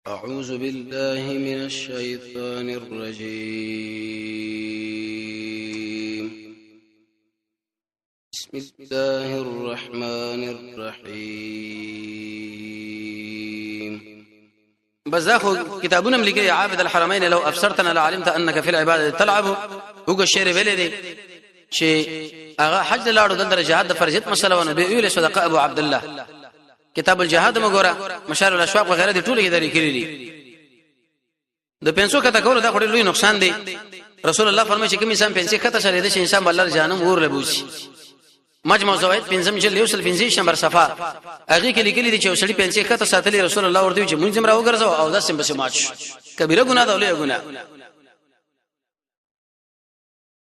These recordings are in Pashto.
أعوذ بالله من الشيطان الرجيم. بسم الله الرحمن الرحيم. بس دا خو کتابونه هم لیکلي، عابد الحرمين لو ابصرتنا لعلمت انك في العباده تلعب. وګ شعر ویلې دي چې هغه حج لاړو، دلته جهاد د فرضیت مسله ونه به ویل. صدقه ابو عبد الله، کتاب الجهاد مګوره، مشار الاشواق وغیرہ دي ټول کې درې کړی دي. د پنسو کته کول دا خو لوی نقصان دی. رسول الله فرمایي چې کوم انسان پنسي کته سره دي چې انسان بلل جانم ور لبوسي. مجموع زوائد پنځم جلد 125 نمبر صفه هغه کې لیکلي دي چې وسړي پنسي کته ساتلې، رسول الله ورته چې مونږ راو ګرځو او داسې بس ماچ کبیره ګناه ده، لوی ګناه.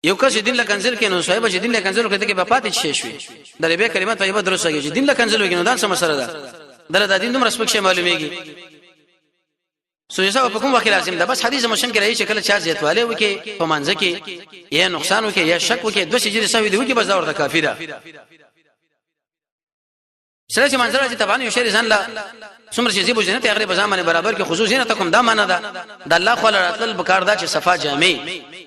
یو کس دین له کنزل کې نو صاحب چې دین له کنزل کې ته کې په پاتې شي شوي د به کلمه طیبه درست کې چې دین له کنزل کې نو دا څه مسله ده؟ دله د دین دومره سپک شي معلومیږي. سجده په کوم وخت لازم ده؟ بس حدیث مسلم کې راځي چې کله چا زیاتواله وکي په منځ کې یا نقصان وکي یا شک وکي، دوه سجدي سوي دی وکي، بس دا ورته کافی ده. سره چې منظر چې طبعا یو شی ځان لا څومره چې زیبو جنت هغه په ځان برابر کې خصوصي نه تکم دا معنا ده د الله خو راتل بکار دا چې صفا جامې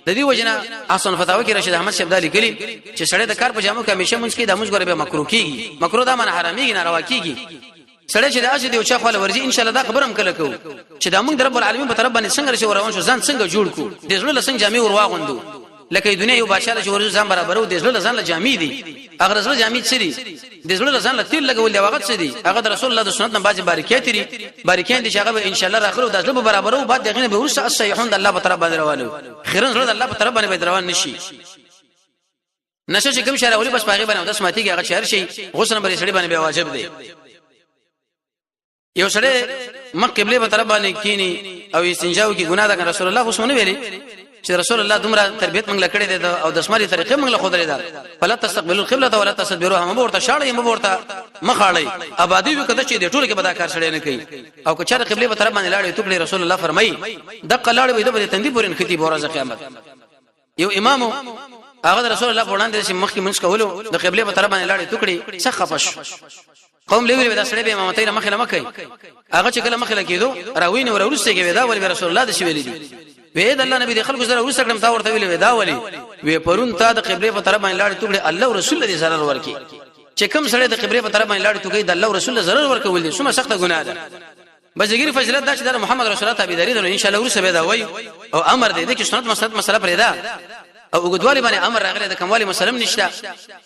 د دې وجنه. احسن فتاوی کې رشید احمد صاحب دا لیکلي چې سړی د کار په جامو کې همیشه مونږ کې د مونږ غره به مکروه کیږي. مکروه دا معنا حراميږي، ناروا کیږي. سړی چې د اجر دی او چا خو ورځي، ان شاء الله دا خبرم کله کو چې دا موږ د رب العالمین په طرف باندې څنګه شي روان شو، ځان څنګه جوړ کو، د زړه لسنګ جامې ور واغوندو. لکه دنیا یو بادشاہ چې ورځ ځان برابرو، د زړه ځان له جامې دي. هغه زړه جامې څه دي؟ د زړه ځان له تیل لګول دی. هغه څه دي؟ هغه د رسول الله د سنت نه بعضی باریکیات دي، باریکیان دي چې هغه ان شاء الله راخلو. د زړه برابرو بعد دغه به ورسره الصحیحون د الله په طرف باندې روانو. خیرن زړه د الله په طرف باندې روان نشي. نشه چې کوم شهر ولي بس پاغي باندې د سماتي کې هغه شهر شي. غسل باندې سړي باندې به واجب دی. یو سړی مخ قبله په طرف باندې کینی او استنجا وکي، ګناه ده؟ رسول الله خو سونه ویلي چې رسول الله دومره تربیت موږ لکړې ده او د سماري طریقې موږ له خو درې ده، فلا تستقبلوا القبلة ولا تستدبروها، مو ورته شاړې مو ورته مخاړې آبادی وکړه چې د ټولو کې بدا کار سړی نه کوي. او که چېرې قبله په طرف باندې لاړې تو کړې، رسول الله فرمایي د قلاړې وې د تندې پورې نختی بورزه قیامت. یو امام هغه رسول الله په وړاندې چې مخکې منځ کولو د قبله په طرف باندې لاړې ټوکړي، څه خپش قوم لوي دا سړی به امامتۍ نه مخې نه مکه. هغه چې کله مخې لکېدو راوینه ورسته کې دا ولې رسول الله د شی ویلي دي؟ وې د الله نبی د خلکو سره ورسته کړم، تا ورته ویلې دا ولې؟ وې پرون تا د قبله په طرف باندې لاړې ټوکړي، الله او رسول دې zarar ورکي. چې کوم سړی د قبله په طرف باندې لاړې ټوکړي، د الله او رسول zarar ورکول دي، څومره سخته ګناه ده. بزګری فضیلت دا چې د محمد رسول الله تابعداري ده. ان شاء الله ورسره به دا وای او امر دی چې سنت مسله پرې ده او وګدوالي باندې امر راغلی، د کموالي مسلم نشته.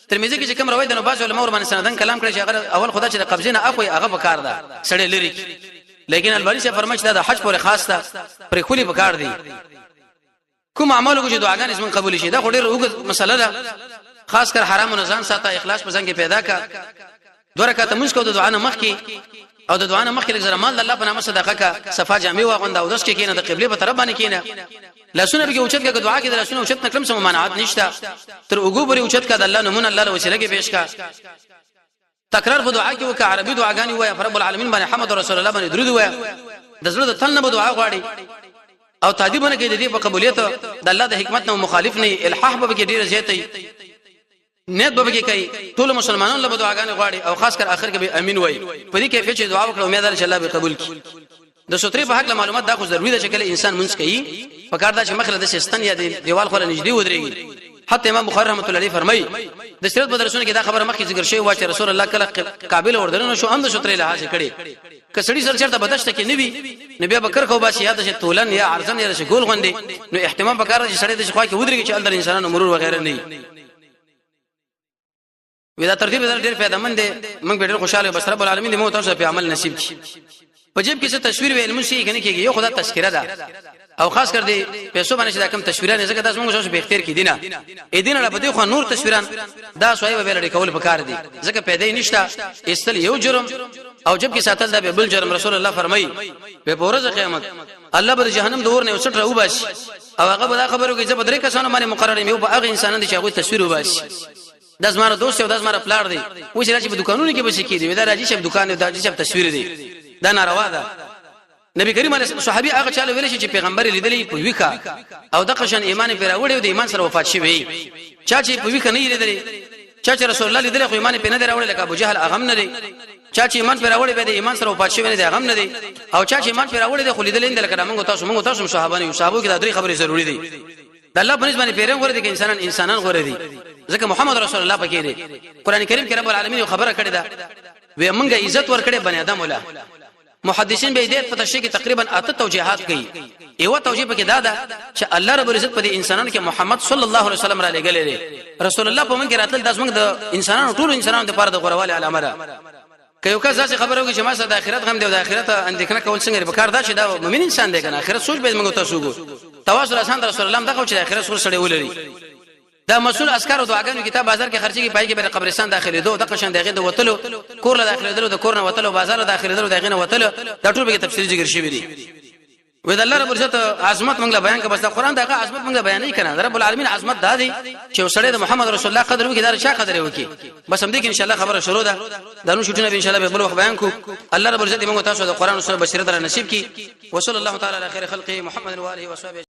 ترمذی کې چې کوم روایت ده نو بعض علماء ور باندې سندن کلام کړی چې هغه اول خدا چې د قبضې نه اخوي هغه پکار ده سړی لري، لیکن البانی سے فرمایي چې دا د حج پورې خاص ده، پرې خولي پکار دی. کوم اعمالو کې دعاګانې زمون قبول شي؟ دا خو ډېر وګد مسله ده. خاص کر حرام نه ځان ساته، اخلاص په ځان کې پیدا کا، دوه رکعاته مونږ کو د دعا نه مخکې او د دعا نه مخکې لږ مال د الله په نامه صدقه کا، صفا جامې واغونده او داس کې کینه، د قبله په طرف باندې کینه، لاسونه به اوچت کا. دعا کې د لاسونه اوچت نکړم سم ممانعت نشته، تر وګو پورې اوچت کا، د الله نمونه الله له وسیله کې پیش کا، تکرار په دعا کې وکړه، عربي دعاګانې وایه، رب العالمین باندې حمد او رسول الله باندې درود وایه، د زړه د تل نه دعا غواړي او تعذيبونه کې د دې په قبولیت د الله د حکمت نه مخالف نه، الحاح به کې ډیر زیاتې نیت به کې کوي، ټول مسلمانانو له دعاګانې غواړي او خاص کر اخر کې به امین وایي. په دې کیفیت چې دعا وکړه، امید ده چې الله به قبول کړي. د سترې په حق له معلومات دا خو ضروري ده چې کله انسان منځ کوي په کار دا چې مخله د سستن یا د دیوال خو نږدې ودرېږي. حتی امام بخاری رحمت الله علیه فرمایي، د سیرت په درسونو کې دا خبره مخکې ذکر شوی و چې رسول الله کله قابل وردنه شو هم د سترې لحاظ کړي. که سړی سره چرته بدشت کې نوي نو بیا بکر خو باسي، یاد شي تولن یا ارزن یا شي ګول غوندي، نو اهتمام پکار چې سړی د خوا کې ودرېږي چې الدر انسانانو مرور وغیرہ نه وي. دا ترتیب ډېر فائدہ مند دی، موږ ډېر خوشاله. بس رب العالمین دې موږ تاسو په عمل نصیب کړي. په جیب کې څه تصویر ویل مونږ یې کنه کېږي، یو خدا تذکرہ ده او خاص کر دې پیسو باندې چې دا کم تصویران ځکه تاسو موږ اوس په اختیار کې دي نه اې دین له بده خو نور تصویران دا سوی به لري کول پکار دي، ځکه پیدا نشته. استل یو جرم او جب کې ساتل دا به بل جرم. رسول الله فرمایي په ورځ قیامت الله به جهنم د اور نه وسټ راوباسي او هغه به دا خبرو کې چې په درې کسانو باندې مقرر یو به هغه انسانان دي چې هغه تصویر وباسي. د زماره دوست او د زماره پلار دی، و چې راځي په دکانونو کې بشي کېدی، دا راځي چې دکان دا چې تصویر دی، دا ناروا ده. نبی کریم علیه صحابي هغه چاله ویل شي چې پیغمبر لیدلی په ویخه او د قشن ایمان پر راوړی او د ایمان سره وفات شوی. چا چې په ویخه نه لیدلی، چا چې رسول الله لیدلی خو ایمان په نه دی راوړی، لکه ابو جهل اغم نه دی. چا چې ایمان پر راوړی به د ایمان سره وفات شوی نه دی، غم نه دی. او چا چې ایمان پر راوړی دی خو لیدل نه، لکه موږ تاسو صحابه نه یو. صحابو کې دا درې خبرې ضروری دي. د الله په نسبت باندې پیران غوړي دي که انسانان غوړي دي؟ ځکه محمد رسول الله پکې دی. قران کریم کې رب العالمین یو خبره کړې ده، وی موږ عزت ورکړې بنی آدم ولا. محدثین به دې په تشریح کې تقریبا اته توجیهات کوي. یو توجیه پکې دا ده چې الله رب العزت په دې انسانانو کې محمد صلی الله علیه وسلم را لېږلی دی. رسول الله په موږ کې راتل، داس موږ د انسانانو، ټول انسانانو لپاره د غوړوالي علامه ده. که یو کس داسې خبره وکړي چې ما سره د آخرت غم دی او د آخرت اندېښنه کول څنګه په کار ده، چې دا مؤمن انسان دی کنه، آخرت سوچ به موږ تاسو وګو تواصل آسان رسول الله دغه چې د آخرت سوچ سره ولري. دا مسول اسکار او دعاګانو کتاب بازار کې خرچي کې پای کې به قبرستان داخلي دوه د قشن دغه د وتلو، کور له داخلي دلو، د کور نه وتلو، بازار له داخلي دلو، دغه نه وتلو، دا ټول به تفصیلی ذکر شوی دي. وې د الله رب العزت عظمت موږ بیان کړه، بس د قران دغه عظمت موږ بیان نه کړه. رب العالمین عظمت دا دی چې وسړی د محمد رسول الله قدر وکړي، دا چا قدر وکړي؟ بس هم دې کې ان شاء الله خبره شروع ده. دا نو شوټونه ان شاء الله به بل وخت بیان کو. الله رب العزت موږ تاسو د قران سره بصیرت را نصیب کړي. وصلی الله تعالی علی خیر خلقه محمد و آله وصحبه.